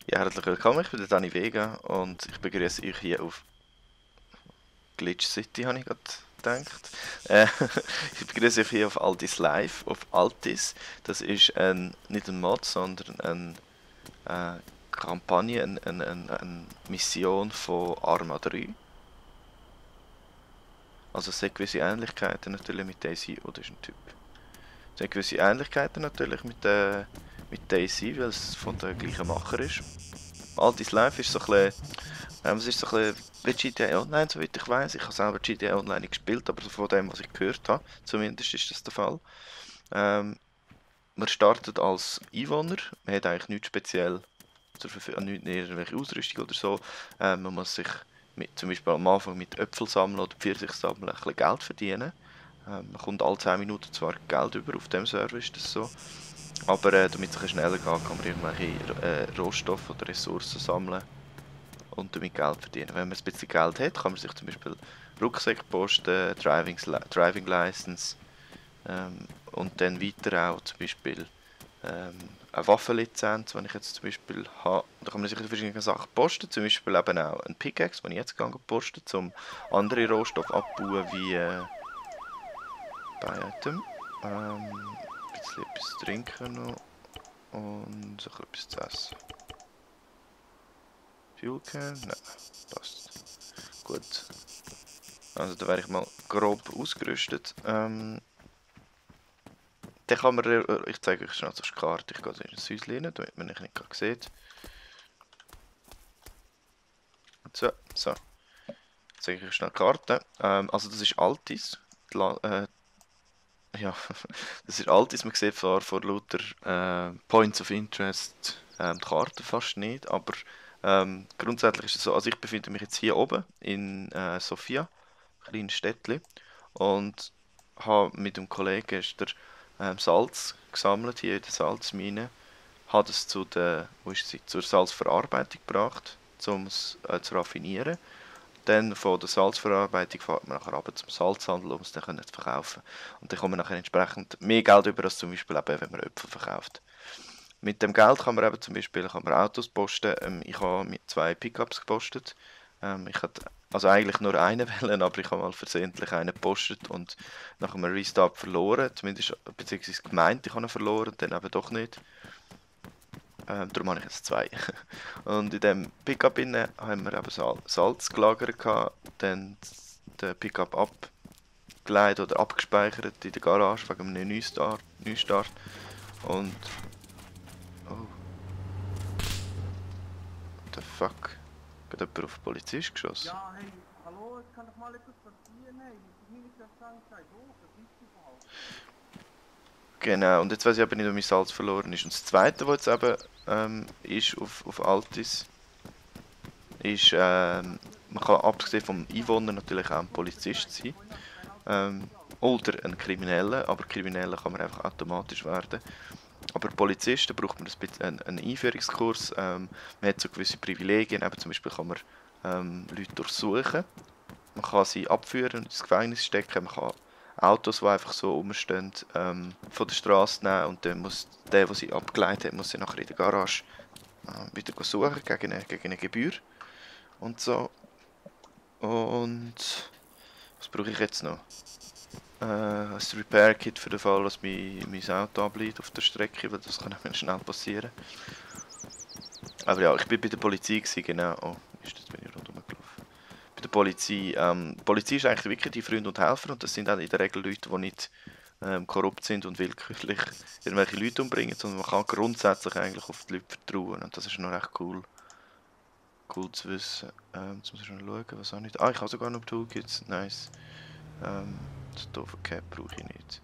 Ja, herzlich willkommen, ich bin der Dani Vega und ich begrüße euch hier auf Glitch City, habe ich gerade gedacht. Äh, Ich begrüße euch hier auf Altis Live, auf Altis. Das ist nicht ein Mod, sondern eine Kampagne, eine Mission von Arma 3. Also es hat gewisse Ähnlichkeiten natürlich mit Daisy, oh, das ist ein Typ. Es hat gewisse Ähnlichkeiten natürlich mit Daisy, weil es von der gleichen Macher ist. Altis Live ist so ein bisschen, es ist so ein bisschen wie GTA Online, soweit ich weiß. Ich habe selber GTA Online nicht gespielt, aber von dem, was ich gehört habe, zumindest ist das der Fall. Ähm, Man startet als Einwohner, man hat eigentlich nichts speziell zur Verfügung, nicht irgendwelche Ausrüstung oder so. Man muss sich zum Beispiel am Anfang mit Äpfel sammeln oder Pfirsich sammeln, ein bisschen Geld verdienen. Man kommt alle 10 Minuten zwar Geld über, auf dem Server ist das so. Aber damit es schneller geht, kann man irgendwelche Rohstoffe oder Ressourcen sammeln und damit Geld verdienen. Wenn man ein bisschen Geld hat, kann man sich zum Beispiel Rucksack posten, Driving License und dann weiter auch zum Beispiel eine Waffenlizenz, wenn ich jetzt zum Beispiel habe. Da kann man sich verschiedene Sachen posten, zum Beispiel eben auch ein Pickaxe, den ich jetzt posten, um andere Rohstoffe abzubauen wie bei Item. Ein bisschen etwas zu trinken noch und so etwas zu essen. Fuel Can? Nein, passt. Gut. Also da wäre ich mal grob ausgerüstet. Dann kann man, ich zeige euch schnell so eine Karte, ich gehe in das Häuschen rein, damit man mich nicht gerade sieht. So. Jetzt zeige ich euch schnell die Karte. Also das ist Altis. Ja, das ist Altis, man sieht vor lauter Points of Interest die Karte fast nicht, aber grundsätzlich ist es so, also ich befinde mich jetzt hier oben in Sofia, ein kleines Städtchen, und habe mit dem Kollegen gestern Salz gesammelt, hier in der Salzmine, habe es wo ist sie, zur Salzverarbeitung gebracht, um es zu raffinieren. Dann von der Salzverarbeitung fährt man nachher runter zum Salzhandel, um es dann zu verkaufen. Und dann kommt man nachher entsprechend mehr Geld über, als zum Beispiel eben, wenn man Äpfel verkauft. Mit dem Geld kann man eben zum Beispiel Autos posten. Ich habe mit 2 Pickups gepostet. Ich hatte also eigentlich nur einen wählen, aber ich habe mal versehentlich einen gepostet und nach einem Restart verloren. Zumindest, beziehungsweise gemeint, ich habe ihn verloren, dann eben doch nicht. Darum habe ich jetzt 2. Und in dem Pickup haben wir eben Salz gelagert, dann den Pickup abgeleitet oder abgespeichert in der Garage wegen einem Neustart. Und... Oh. What the fuck? Hat jemand auf den Polizist geschossen? Ja, hey, hallo, es kann doch mal etwas passieren, hey, das ist mir nicht verstanden, sei doof, das ist überhaupt. Genau, und jetzt weiß ich aber nicht, ob mein Salz verloren ist. Und das zweite, was jetzt eben ist auf Altis, ist, man kann abgesehen vom Einwohner natürlich auch ein Polizist sein. Oder ein Krimineller, aber Krimineller kann man einfach automatisch werden. Aber Polizisten braucht man einen Einführungskurs. Man hat so gewisse Privilegien, eben zum Beispiel kann man Leute durchsuchen. Man kann sie abführen und ins Gefängnis stecken. Man kann Autos, die einfach so rumstehen, von der Straße nehmen und dann muss der sie abgeleitet hat, muss sie nachher in der Garage wieder suchen gegen eine Gebühr und so. Und was brauche ich jetzt noch? Ein Repair-Kit für den Fall, dass mein Auto abbleibt auf der Strecke, weil das kann auch schnell passieren. Aber ja, ich bin bei der Polizei gewesen, genau. Oh, jetzt bin ich rundherum gelaufen. Bei der Polizei, die Polizei ist eigentlich wirklich die Freunde und Helfer und das sind auch in der Regel Leute, die nicht korrupt sind und willkürlich irgendwelche Leute umbringen, sondern man kann grundsätzlich eigentlich auf die Leute vertrauen und das ist noch recht cool zu wissen. Jetzt muss ich schon schauen, was auch nicht... Ah, ich habe sogar noch Toolkits, nice. Das doofe Cap brauche ich nicht.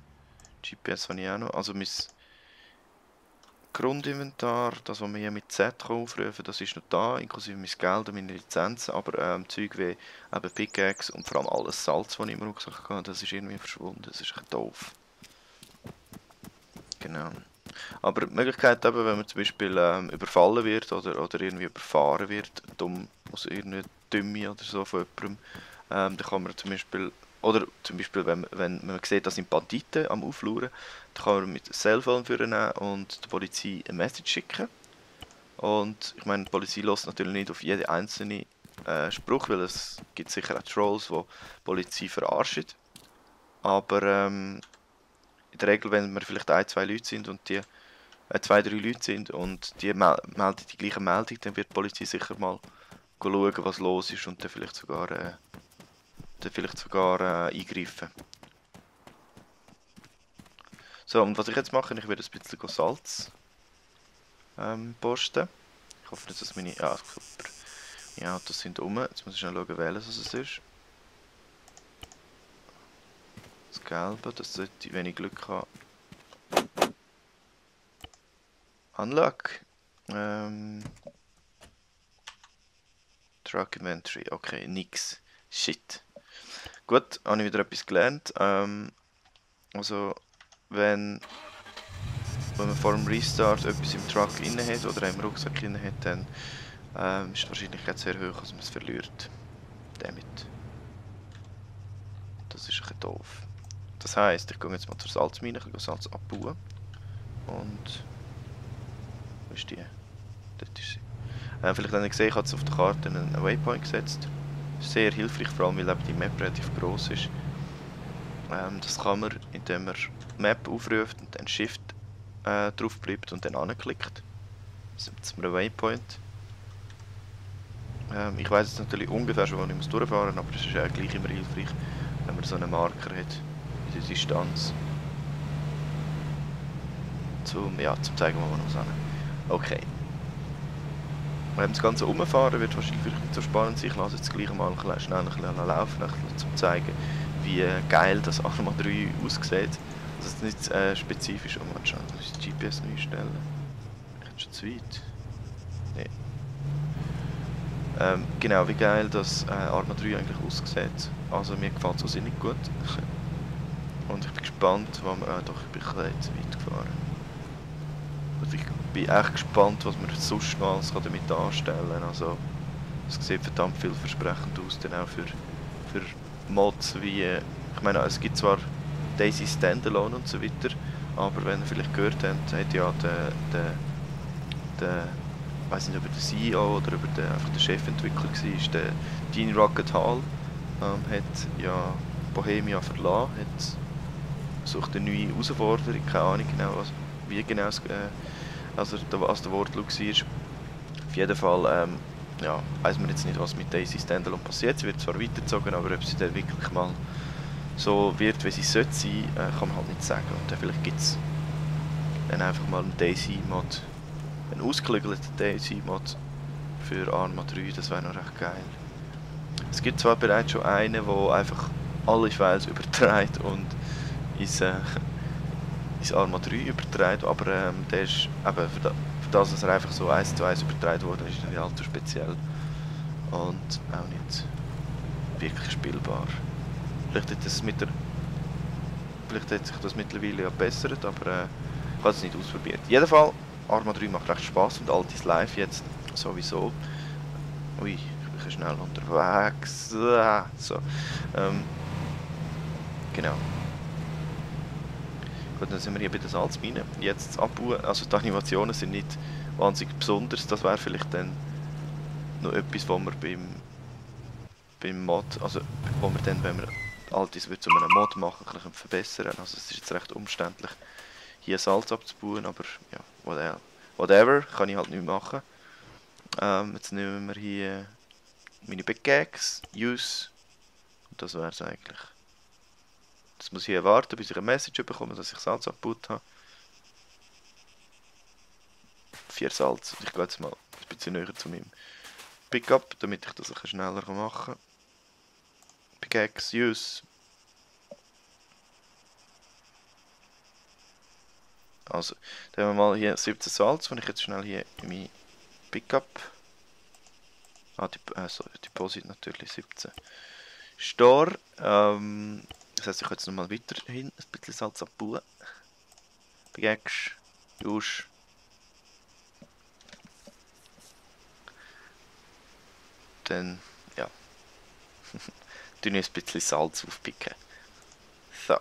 GPS habe ich auch noch. Also mein Grundinventar, das was wir hier mit Z aufrufen kann, das ist noch da, inklusive mein Geld und meine Lizenzen. Aber Zeug wie eben Pickaxe und vor allem alles Salz, das ich im Rucksack hatte, das ist irgendwie verschwunden. Das ist echt doof. Genau. Aber die Möglichkeit eben, wenn man zum Beispiel überfallen wird oder irgendwie überfahren wird, dumm also irgendeine Dümme oder so von jemandem. Dann kann man zum Beispiel, oder zum Beispiel, wenn man sieht, da sind Banditen am Auflauern, dann kann man mit dem Cellphone nehmen und der Polizei eine Message schicken. Und ich meine, die Polizei lässt natürlich nicht auf jeden einzelnen Spruch, weil es gibt sicher auch Trolls, die die Polizei verarschen. Aber in der Regel, wenn wir vielleicht ein, zwei Leute sind und die zwei, drei Leute sind und die melden die gleiche Meldung, dann wird die Polizei sicher mal schauen, was los ist und dann vielleicht sogar eingreifen. So, und was ich jetzt mache, ich werde ein bisschen Salz posten. Ich hoffe, dass das meine... Ja, super. Ja, Autos sind rum. Jetzt muss ich schnell schauen, welches es ist. Das Gelbe, das sollte, wenn ich Glück habe... Unlock. Truck Inventory. Okay, nix. Shit. Gut, habe ich wieder etwas gelernt. Also, wenn man vor dem Restart etwas im Truck inne hat oder im Rucksack inne hat, dann ist die Wahrscheinlichkeit sehr hoch, dass man es verliert. Damit. Das ist ein bisschen doof. Das heisst, ich gehe jetzt mal zur Salzmine, ich gehe Salz abbauen. Und... Wo ist die? Dort ist sie. Vielleicht habt ihr gesehen, ich habe auf der Karte einen Waypoint gesetzt. Sehr hilfreich, vor allem weil eben die Map relativ gross ist. Das kann man, indem man die Map aufruft und dann Shift drauf bleibt und dann anklickt. Das ist ein Waypoint. Ich weiss jetzt natürlich ungefähr schon, wo ich muss durchfahren muss, aber es ist ja gleich immer hilfreich, wenn man so einen Marker hat in der Distanz. Zum zeigen, wo man muss hin. Okay. Das ganze Umfahren wird wahrscheinlich nicht so spannend sein. Ich lasse jetzt gleich mal schnell ein bisschen laufen, um zu zeigen, wie geil das Arma 3 aussieht. Das ist nicht spezifisch, um mal schauen, muss ich das GPS neu stellen. Ich hätte schon zu weit. Nee. Genau, wie geil das Arma 3 eigentlich aussieht. Also mir gefällt es so nicht gut. Und ich bin gespannt, wo wir... doch, ich bin ein bisschen zu weit gefahren. Also ich bin echt gespannt, was man sonst noch alles damit anstellen kann. Also, es sieht verdammt vielversprechend aus, dann auch für Mods wie... Ich meine, es gibt zwar Daisy Standalone und so weiter, aber wenn ihr vielleicht gehört habt, hat ja der ich weiß nicht, ob er der CEO oder ob er einfach der Chefentwickler war, der Dean Rocket Hall, hat ja Bohemia verlassen, hat sucht eine neue Herausforderung, keine Ahnung genau, wie genau es, also was der Wortlaut war. Auf jeden Fall ja, weiss man jetzt nicht, was mit Daisy Standalone passiert. Sie wird zwar weitergezogen, aber ob sie dann wirklich mal so wird, wie sie sollte sein, kann man halt nicht sagen. Und dann vielleicht gibt es dann einfach mal einen Daisy-Mod, einen ausgeklügelten Daisy-Mod für Arma 3, das wäre noch recht geil. Es gibt zwar bereits schon einen, der einfach alle Files überträgt und ins Arma 3 überträgt, aber der ist eben für das, dass er einfach so 1:1 übertragen wurde, ist er nicht allzu speziell und auch nicht wirklich spielbar. Vielleicht hat sich das mittlerweile ja gebessert, aber ich habe es nicht ausprobiert. In jedem Fall, Arma 3 macht recht Spaß und Altis Live jetzt sowieso. Ui, ich bin ein bisschen schnell unterwegs. So, genau. Gut, dann sind wir hier bei der Salzmine. Jetzt das Abbauen, also die Animationen sind nicht wahnsinnig besonders. Das wäre vielleicht dann noch etwas, was wir beim Mod, also wo wir dann, wenn wir Altis zu einem Mod machen, ein bisschen verbessern. Also es ist jetzt recht umständlich, hier Salz abzubauen, aber ja, whatever, kann ich halt nicht machen. Jetzt nehmen wir hier meine Pickaxe, Use, und das wäre es eigentlich. Jetzt muss ich hier warten, bis ich eine Message bekomme, dass ich Salz abgebaut habe. 4 Salz. Ich gehe jetzt mal ein bisschen näher zu meinem Pickup, damit ich das ein bisschen schneller machen kann. Pickaxe, Use. Also, dann haben wir mal hier 17 Salz, wenn ich jetzt schnell hier in mein Pickup. Deposit natürlich 17. Store. Das heisst, ich kann jetzt nochmal weiterhin ein bisschen Salz abbauen. Pickaxe, Use. dann, ja, tun wir ein bisschen Salz aufpicken. So.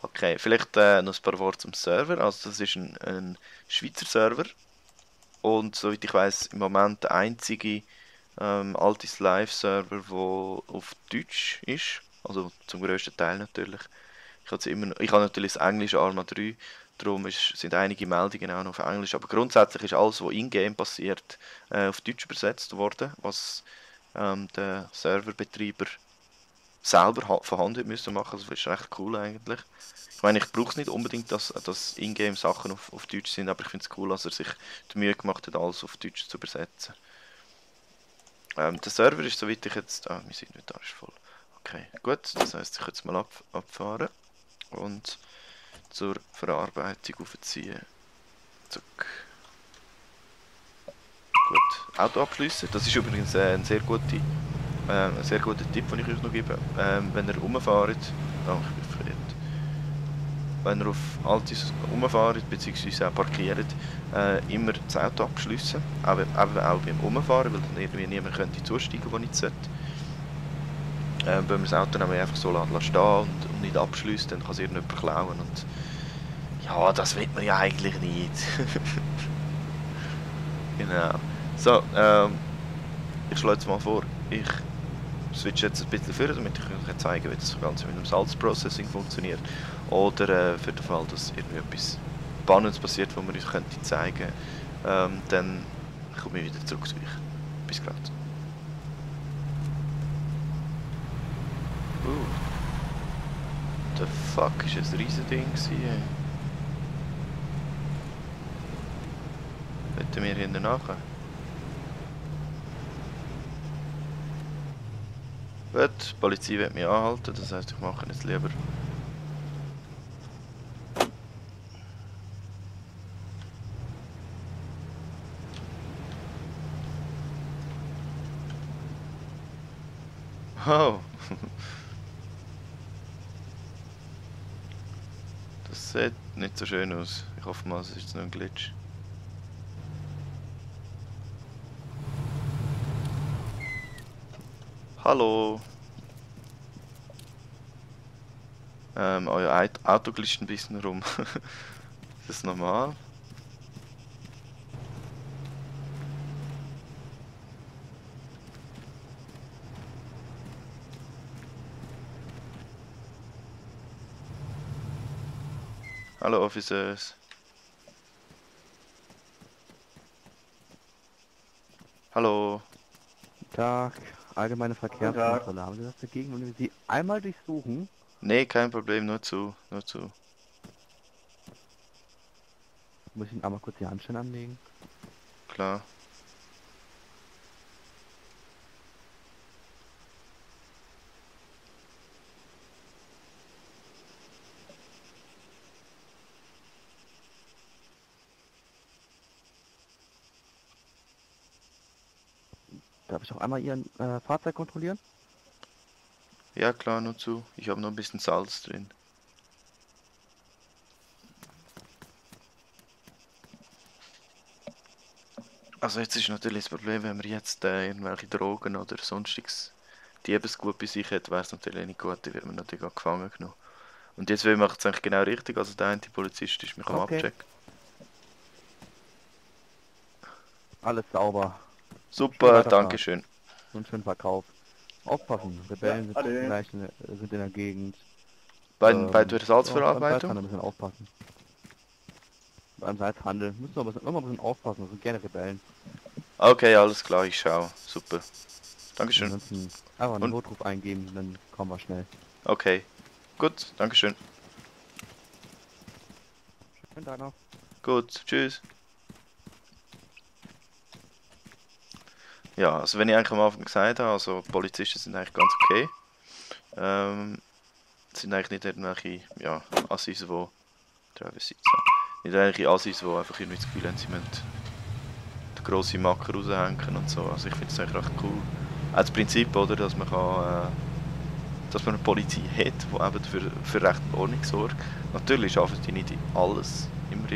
Okay, vielleicht noch ein paar Worte zum Server. Also das ist ein Schweizer Server und soweit ich weiß im Moment der einzige Altis Live-Server, der auf Deutsch ist. Also zum grössten Teil natürlich. Ich habe natürlich das englische Arma 3, darum sind einige Meldungen auch noch auf Englisch. Aber grundsätzlich ist alles, was in-game passiert, auf Deutsch übersetzt worden, was der Serverbetreiber selber von Hand hat müssen machen. Das ist recht cool eigentlich. Ich meine, ich brauche es nicht unbedingt, dass in-game Sachen auf Deutsch sind, aber ich finde es cool, dass er sich die Mühe gemacht hat, alles auf Deutsch zu übersetzen. Der Server ist, soweit ich jetzt... Ah, mein Inventar ist voll. Okay, gut. Das heisst, ich kann jetzt mal abfahren und zur Verarbeitung aufziehen. Zack. Gut. Auto abschliessen. Das ist übrigens ein sehr guter Tipp, den ich euch noch gebe. Wenn ihr rumfahrt... Oh, ich bin verkehrt. Wenn ihr auf Altis rumfahrt, bzw. auch parkiert, immer das Auto abschliessen. Auch beim Umfahren, weil dann irgendwie niemand könnte zusteigen, wo nicht sollte. Wenn man das Auto dann einfach so stehen und nicht abschließt, dann kann es irgendjemand klauen. Und ja, das will man ja eigentlich nicht. Genau. So, ich schlage jetzt mal vor, ich switche jetzt ein bisschen vor, damit ich euch zeigen kann, wie das Ganze mit dem Salzprocessing funktioniert. Oder für den Fall, dass irgendwie etwas Spannendes passiert, was man euch könnte zeigen könnte, dann komme ich wieder zurück zu euch. Bis gleich. The fuck, ist das ein riesen Ding gewesen? Wollen wir hinten nachher? Gut, die Polizei wird mich anhalten, das heisst, ich mache es lieber. Oh! Das sieht nicht so schön aus. Ich hoffe mal, es ist jetzt nur ein Glitch. Hallo! Euer Auto glitscht ein bisschen rum. Ist das normal? Hallo Officers. Hallo. Guten Tag, allgemeine Verkehrskontrolle. Haben Sie was dagegen, wenn wir Sie einmal durchsuchen? Nee, kein Problem, nur zu. Muss ich Ihnen einmal kurz die Handschellen anlegen? Klar. Darf ich auch einmal Ihren Fahrzeug kontrollieren? Ja klar, nur zu. Ich habe noch ein bisschen Salz drin. Also jetzt ist natürlich das Problem, wenn man jetzt irgendwelche Drogen oder sonstiges Diebesgut bei sich hat, wäre es natürlich nicht gut, dann wird man natürlich auch gefangen genommen. Und jetzt macht es eigentlich genau richtig, also der eine Polizist ist mich am Okay. Abchecken. Alles sauber. Super, weiterfahren. dankeschön. Und schönen Verkauf. Aufpassen, Rebellen sind vielleicht sind in der Gegend. Bei der Beim Salzverarbeitung? Salzhandel müssen wir aufpassen. Beim Salzhandel müssen wir immer ein bisschen aufpassen, das sind gerne Rebellen. Okay, alles klar, ich schau. Super. Dankeschön. Ansonsten einfach einen Und- Notruf eingeben, dann kommen wir schnell. Okay. Gut, dankeschön. Schönen Tag noch. Gut, tschüss. Ja, also wenn ich eigentlich am Anfang gesagt habe, also Polizisten sind eigentlich ganz okay. Sind eigentlich nicht irgendwelche, ja, Assis, die nicht irgendwelche Assis, die einfach irgendwie das Gefühl haben, sie müssen den grossen Macker raushängen und so. Also ich finde es eigentlich recht cool. Auch das Prinzip, oder, dass man dass man eine Polizei hat, die eben für Recht und Ordnung sorgt. Natürlich schaffen die nicht alles immer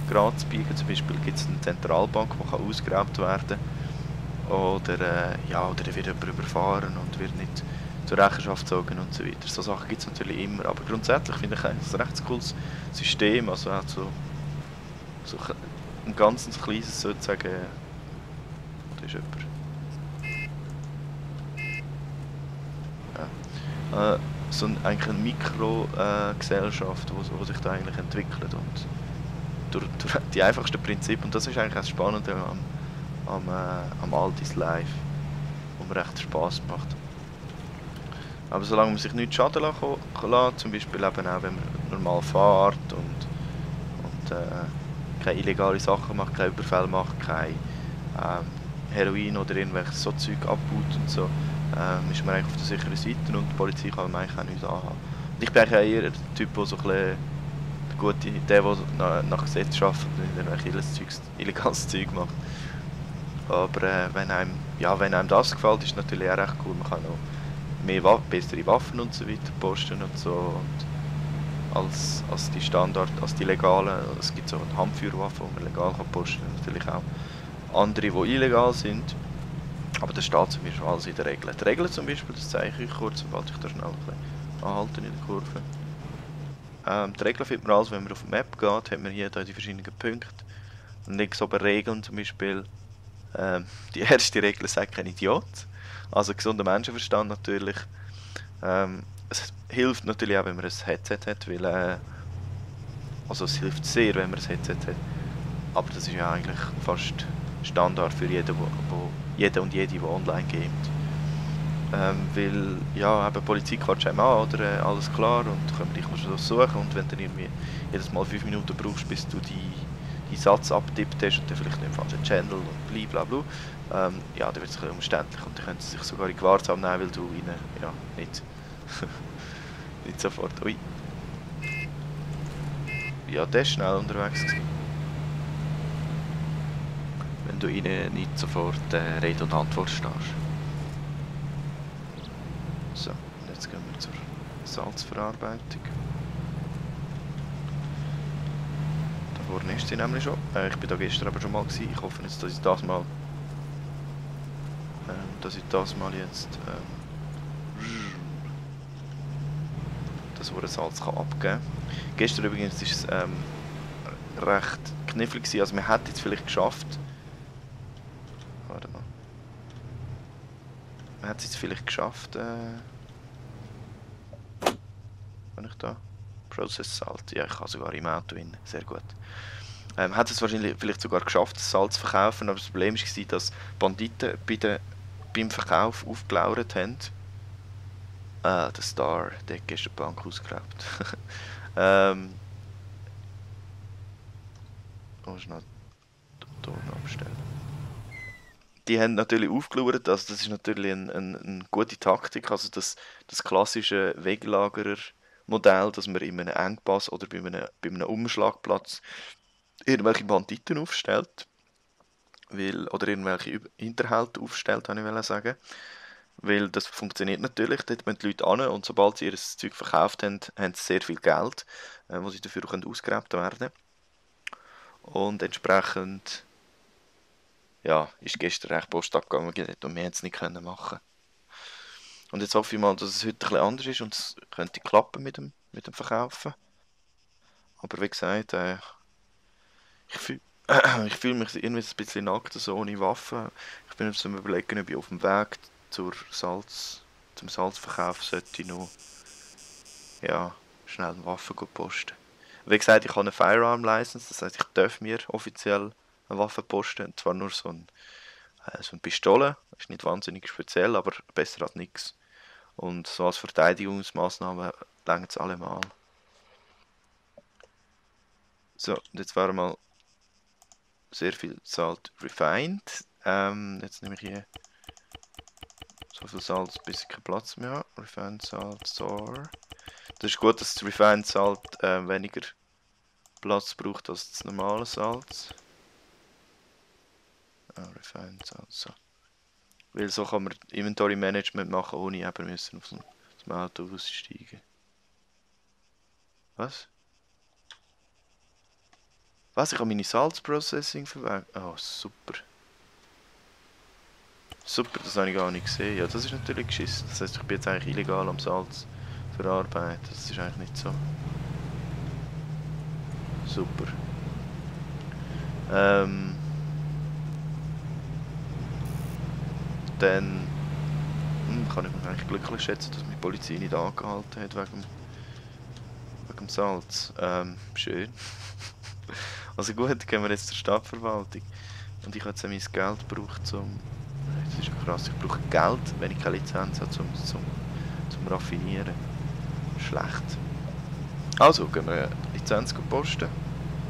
gerade zu biegen. Zum Beispiel gibt es eine Zentralbank, die kann ausgeraubt werden kann. Oder, oder dann wird jemand überfahren und wird nicht zur Rechenschaft gezogen und so weiter. So Sachen gibt es natürlich immer. Aber grundsätzlich finde ich eigentlich ein recht cooles System. Also auch so ein ganz kleines sozusagen. Da ist jemand. So eigentlich eine Mikrogesellschaft, wo sich da eigentlich entwickelt und durch die einfachsten Prinzipien, und das ist eigentlich das Spannende am Altis Live, wo mir recht Spass macht. Aber solange man sich nicht schaden lässt, zum Beispiel eben auch wenn man normal fährt und keine illegale Sachen macht, keine Überfälle macht, kein Heroin oder irgendwelches so Zeug abbaut und so, ist man eigentlich auf der sicheren Seite und die Polizei kann man eigentlich auch nichts anhaben. Und ich bin eigentlich eher der Typ, der so ein bisschen der nach Gesetz arbeitet und irgendwelches illegales Zeug macht. Aber wenn einem das gefällt, ist es natürlich auch recht cool. Man kann noch mehr bessere Waffen und so weiter posten und so. Und als die Standard, als die legalen, es gibt so eine Handfeuerwaffe, die man legal kann posten, natürlich auch andere, die illegal sind. Aber das steht zum Beispiel alles in der Regel. Die Regeln zum Beispiel, das zeige ich euch kurz, sobald ich da schnell ein bisschen anhalten in der Kurve. Die Regeln findet man alles, wenn man auf die Map geht, hat man hier die verschiedenen Punkte. Und links oben Regeln zum Beispiel. Die erste Regel sagt kein Idiot. Also gesunder Menschenverstand natürlich. Es hilft natürlich auch, wenn man ein Headset hat, weil also es hilft sehr, wenn man ein Headset hat. Aber das ist ja eigentlich fast Standard für jeden, jeder und jede, die online gamet. Weil, ja, eben die Polizei quatscht einem an, oder alles klar, und können dich mal suchen, und wenn du dann irgendwie jedes Mal 5 Minuten brauchst, bis du die Satz abtippt hast und dann vielleicht nicht im falschen Channel und blablabla, ja, dann wird es ein bisschen umständlich und dann können sie sich sogar in Gewahrsam nehmen, weil du ihnen, ja, nicht, nicht sofort, ui. Ja, der ist schnell unterwegs gewesen. Wenn du ihnen nicht sofort Rede und Antwort stehst. So, und jetzt gehen wir zur Salzverarbeitung. Da vorne ist sie nämlich schon. Ich bin da gestern aber schon mal gewesen. Ich hoffe jetzt, dass ich das mal jetzt das Salz kann abgeben kann. Gestern übrigens war es recht knifflig gewesen. Also man hätte es vielleicht geschafft. Warte mal. Man hat es jetzt vielleicht geschafft, wenn ich da Process Salt, ja, ich kann sogar im Auto rein, sehr gut. Hat es wahrscheinlich vielleicht sogar geschafft, das Salz zu verkaufen, aber das Problem war, dass Banditen beim Verkauf aufgelauert haben. Der Star, der hat gestern die Bank ausgeraubt. Muss noch den Ton abstellen. Die haben natürlich aufgelauert, also das ist natürlich eine gute Taktik, also das klassische Wegelagerer-Modell, dass man in einem Engpass oder bei einem Umschlagplatz irgendwelche Banditen aufstellt, oder irgendwelche Hinterhalte aufstellt, habe ich sagen. Weil das funktioniert natürlich, dort müssen die Leute hin und sobald sie ihr Zeug verkauft haben, haben sie sehr viel Geld, wo sie dafür ausgeraubt werden können. Und entsprechend ja, ist gestern recht Post abgegangen und wir haben es nicht machen. Und jetzt hoffe ich mal, dass es heute ein bisschen anders ist und es könnte klappen mit dem Verkaufen. Aber wie gesagt, ich fühle mich irgendwie ein bisschen nackt, so ohne Waffe. Ich bin jetzt am Überlegen, ob ich auf dem Weg zum Salzverkauf sollte noch ja, schnell eine Waffe posten. Wie gesagt, ich habe eine Firearm License, das heisst, ich darf mir offiziell eine Waffe posten. Und zwar nur so eine Pistole, das ist nicht wahnsinnig speziell, aber besser als nichts. Und so als Verteidigungsmaßnahme reicht es allemal. So, und jetzt wäre mal sehr viel Salt refined. Jetzt nehme ich hier so viel Salz, bis ich keinen Platz mehr habe. Refined Salt, Store. Das ist gut, dass das Refined Salt weniger Platz braucht als das normale Salz. Refined Salt, so. Weil so kann man Inventory Management machen, ohne eben müssen auf das Auto aussteigen. Was? Was? Ich habe meine Salzprocessing verweigert. Oh, super. Super, das habe ich gar nicht gesehen. Ja, das ist natürlich geschissen. Das heisst, ich bin jetzt eigentlich illegal am Salz verarbeiten. Das ist eigentlich nicht so. Super. Dann kann ich mich eigentlich glücklich schätzen, dass mich die Polizei nicht angehalten hat wegen dem Salz. Schön. Also gut, gehen wir jetzt zur Stadtverwaltung. Und ich habe jetzt mein Geld gebraucht zum... Das ist ja krass, ich brauche Geld, wenn ich keine Lizenz habe zum Raffinieren. Schlecht. Also, gehen wir eine Lizenz posten.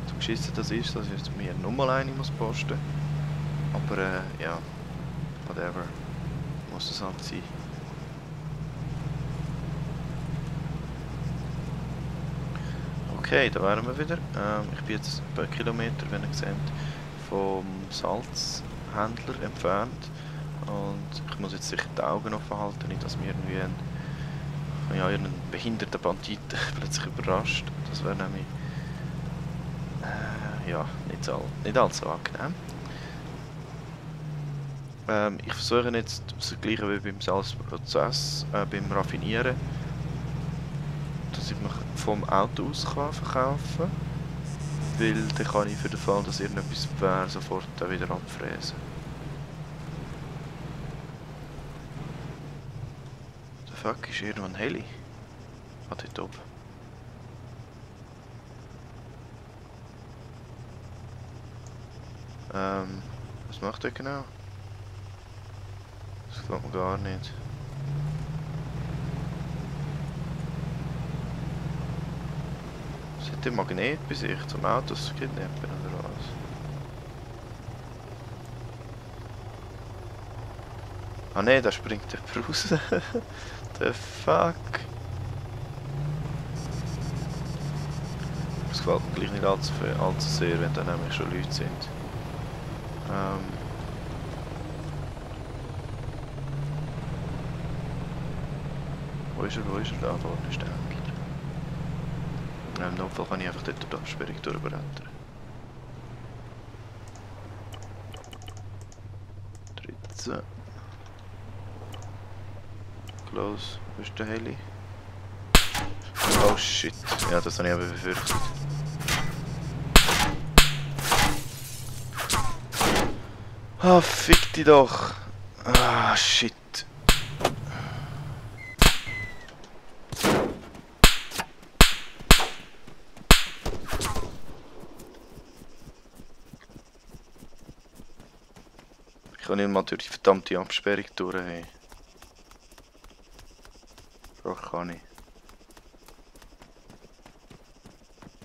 So geschissen das ist, dass ich jetzt mir nochmal eine muss posten. Aber ja, whatever. Muss es halt sein. Okay, da wären wir wieder. Ich bin jetzt ein paar Kilometer, wenn ihr seht, vom Salzhändler entfernt. Und ich muss jetzt sicher die Augen offen halten, nicht dass mir irgendwie einen behinderten Bandit plötzlich überrascht. Das wäre nämlich ja, nicht allzu angenehm. Ich versuche jetzt das gleiche wie beim Salzprozess, beim Raffinieren, dass ich mich vom Auto aus verkaufen kann, weil dann kann ich für den Fall, dass irgendetwas wäre, sofort wieder abfräsen. The fuck, ist irgendwo ein Heli? Ah, dort oben. Was macht er genau? Das gefällt mir gar nicht. Was hat der Magnet bei sich zum Autos kidnappen oder was? Ah ne, da springt der raus. The fuck? Das gefällt mir gleich nicht allzu sehr, wenn da nämlich schon Leute sind. Wo ist er? Da vorne ist der Händler. Im Notfall kann ich einfach dort durch die Absperrung durchbrettern. 13. Close. Wo ist der Heli? Oh shit. Ja, das habe ich aber befürchtet. Ah, fick dich doch. Ah, shit. Ich kann nicht mal durch die verdammte Absperrung durch. Hey. Doch kann ich.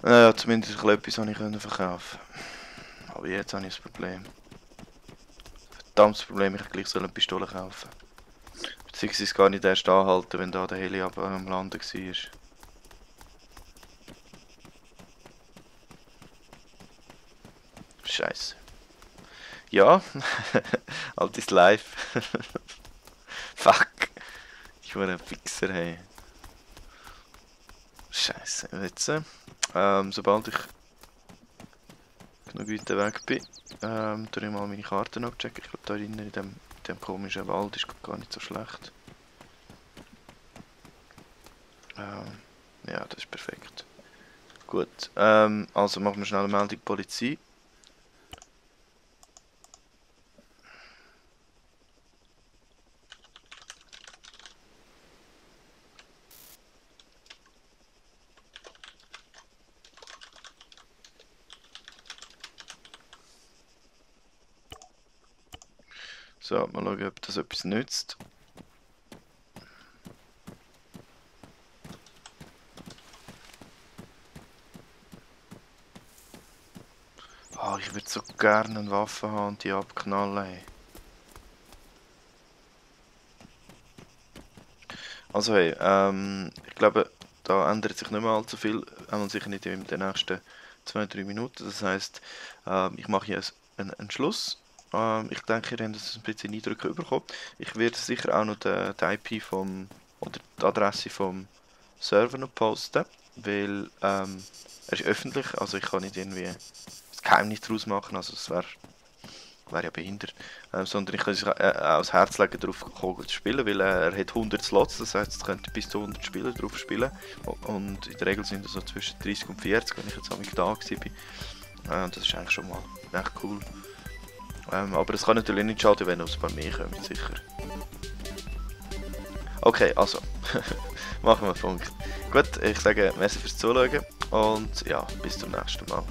Naja, zumindest etwas konnte ich verkaufen. Aber jetzt habe ich ein Problem. Verdammtes Problem, ich hätte gleich eine Pistole kaufen. Beziehungsweise gar nicht erst anhalten, wenn da der Heli am Landen war. Scheiße. Ja, halt ist live. Fuck. Ich war ein Fixer, hey. Scheiße. Jetzt, sobald ich genug weiter weg bin, tue ich mal meine Karten abchecken. Ich glaube, da drinnen in dem komischen Wald ist gar nicht so schlecht. Ja, das ist perfekt. Gut, also machen wir schnell eine Meldung Polizei. So, mal schauen, ob das etwas nützt. Oh, ich würde so gerne eine Waffe haben und die abknallen. Hey. Also hey, ich glaube, da ändert sich nicht mehr allzu viel, sicher nicht in den nächsten 2-3 Minuten. Das heisst, ich mache jetzt einen Schluss. Ich denke, ihr habt das ein bisschen Eindrücke bekommen. Ich werde sicher auch noch die IP oder die Adresse vom Server noch posten, weil er ist öffentlich, also ich kann nicht irgendwie, es Geheimnis daraus machen, also das wäre ja behindert. Sondern ich kann sich auch das Herz legen, darauf zu spielen, weil er hat 100 Slots, das heißt, es könnten bis zu 100 Spieler drauf spielen. Und in der Regel sind es so zwischen 30 und 40, wenn ich jetzt einmal da war. Das ist eigentlich schon mal echt cool. Aber es kann natürlich nicht schaden, wenn noch ein paar mehr kommen, sicher. Okay, also, machen wir Punkt. Gut, ich sage merci fürs Zuschauen und ja, bis zum nächsten Mal.